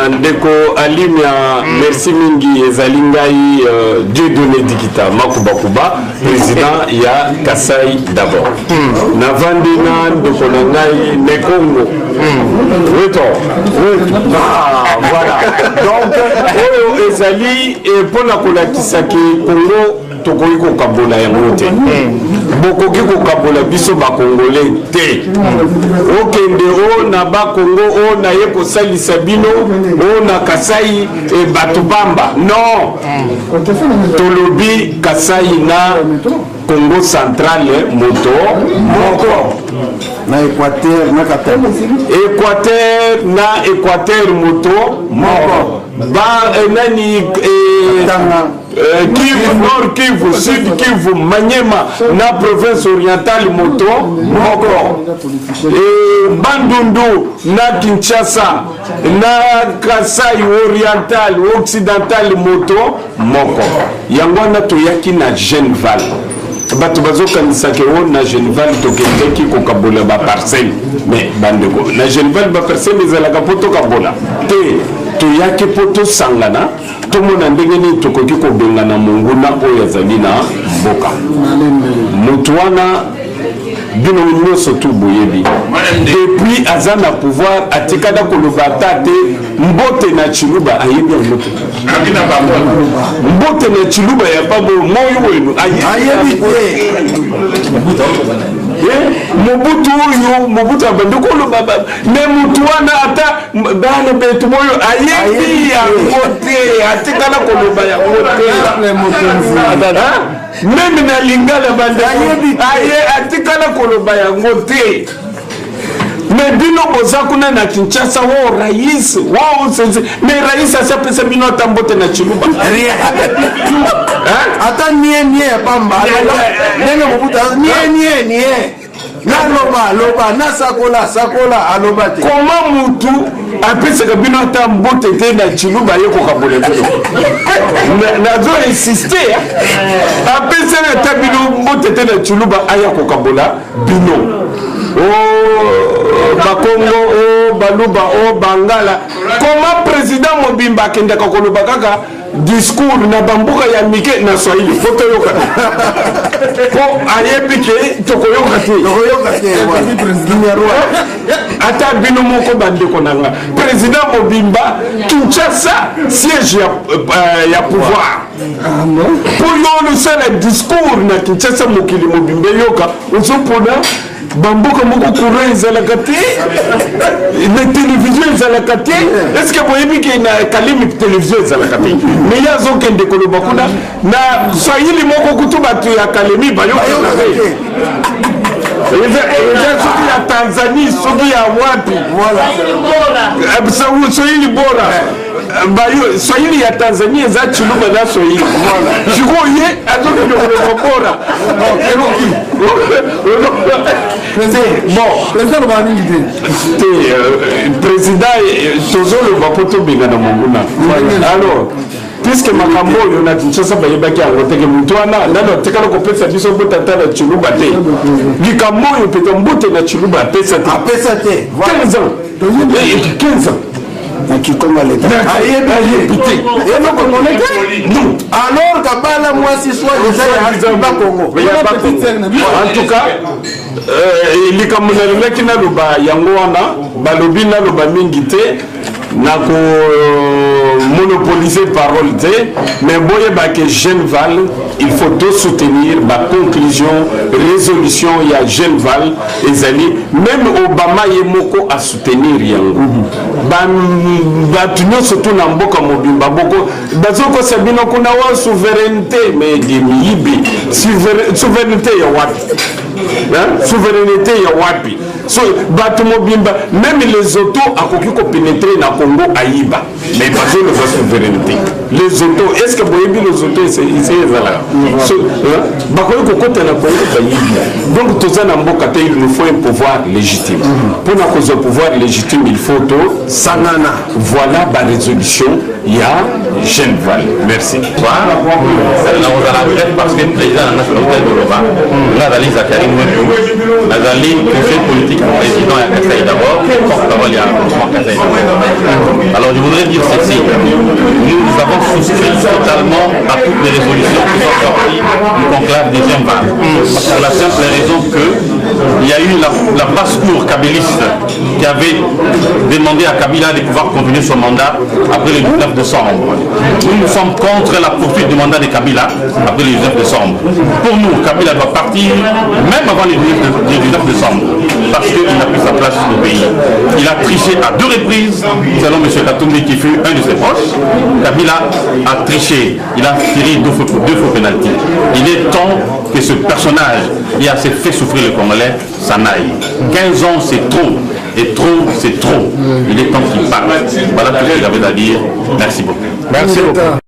Ndeko Alimia, merci mingi. Ezali ngai Dieudonné Dikita Makubakuba, président ya Kasai d'abord. Navandi na ndeko na ngai Nekongo. Weto. Ah, voilà. Donc oyo ezali mpona kolakisa ke Congo tokoki kokabola yango te. Bokoki kokabola biso bakongole te. Okende o na Bakongo, o na ye kosalisa bino o na Kasai e bato pamba. Non, tolobi Kasai na Congo Central moto moko. Na Équateur na Katanga. Équateur na Équateur moto moko. Ba nani Katanga. Kivu, Nord Kivu, Sud Kivu, Manyema na province orientale moto moko. Bandundu na Kinshasa na Kasai oriental, occidental moto moko. Yango wana toyaki na Genval. Bato bazokanisaka o na Genval tokendeki kokabola baparcelle, mais bandeko, na Genval baparcelle ezalaka mpo tokabola te. Toyaki mpo tosangana, tomona ndenge nini tokoki kobengana monguna oyo azali na mboka. Motu wana, bino nyonso tu boyebi, depuis aza na pouvoir atikala koloba ata te mbote na Chiluba. Ayebi yango te. Mbote na Chiluba ya pabo moyo wenu ayebi te. Mobutu oyo, Mobutu abandi koloba, mais motu wana ata bana betu oyo ayebi yango te, atikala koloba yango te. Même na lingala, bandeko, aye atikala koloba yango te. Mais bino boza kuna na Kinshasa, o rais o sezi, mais rais asi apesa bino ata mbote na Chiluba? Ata nie nie ya pamba, ndenge Mobutu nie nie nie, naloba loba, nasakola sakola, aloba te. Koma mutu apesaka bino ata mbote te na Chiluba, ye kokabola bino. Nazo insiste, apesaka ata bino mbote te na Chiluba, aya kokabola bino o Bakongo, o Baluba, o Bangala. Koma président mobimba akendaka koloba kaka discours na bamboka ya mike na Swahili po toyoka te, po ayebi ke tokoyoka te. Tokoyoka te. Ata bino moko, bandeko na nga, président mobimba, Kinshasa siège ya pouvoir, mpo yo osala discours na Kinshasa, mokili mobimba eyoka, ozopona bamboka moko courant ezalaka te, na télévision ezalaka te. Est ce que boyebi ke na Kalemi télévision ezalaka te? Mais ye azokende koloba kuna na Swahili moko, kutu bato ya Kalemi bayokaka te. Eza soki ya Tanzanie, soki ya wapi, Swahili bora bayo. Swahili ya Tanzanie eza Chiluba na Swahili. Sikoyo ye azokende koloba bora. Bon, président alobaka mingi te. Te, président, tozoloba mpo tobengana monguna. Alors, puisque makambo oyo na Kinshasa bayebaki yango teke, motu wana nano atikala kopesa biso mbote ata na Chiluba te. Likambo oyo mpenza, mbote na Chiluba apesa te. Apesa te. 15 ans, 15 ans. Na kikongo leta. Ayebi te. Eloko congolais te. Non. Alors kabala mwasi soi-disant ya Bakongo. En tout cas, likambo nalingaki naloba yango wana. Balobi naloba mingi te, na komonopoliser parole te, mais boyeba ke Genval, il faut to soutenir baconclusion, résolution ya Genval. Ezali même Obama ye moko asoutenir yango. Bato nyonso tu na mboka mobimba boko bazokosa bino kuna wa souveraineté, mais de miyibi. Souveraineté ya wapi? Hein? Souveraineté ya wapi? So bato mobimba, même les autos akoki kopénétrer na Congo, ayiba, mais bazoloba souveraineté. Les autos, est ce que boyebi les autos ese ezalaka? Bakoki kokota na Congo, bayibi. Donc toza na mboka te. Il nous faut un pouvoir légitime. Mpona kozwa pouvoir légitime, il faut to sangana. Voilà barésolution ya Genval. Merci. Nakozala bref parce que président na national koloba. Nga azali Zakari Mwepu, nazali conseiller politique, président ya Kasai d'abord, porte-parole ya mouvement Kasai d'abord. Alors, je voudrais dire ceci: nous avons souscrit totalement à toutes les résolutions qui sont sorties du conclave des Genval, pour la simple raison que il y a eu la basse-cour kabiliste qui avait demandé à Kabila de pouvoir continuer son mandat après le 19 décembre. Nous, nous sommes contre la poursuite du mandat de Kabila après le 19 décembre. Pour nous, Kabila doit partir même avant le 19 décembre, parce qu'il n'a plus sa place au pays. Il a triché à deux reprises, selon M. Katumbi qui fut un de ses proches. Kabila a triché, il a tiré deux faux pénaltys. Il est temps que ce personnage qui a fait souffrir le Congolais s'en aille. 15 ans, c'est trop. Et trop, c'est trop. Il est temps qu'il parte. Voilà tout ce que j'avais à dire. Merci beaucoup. Merci beaucoup.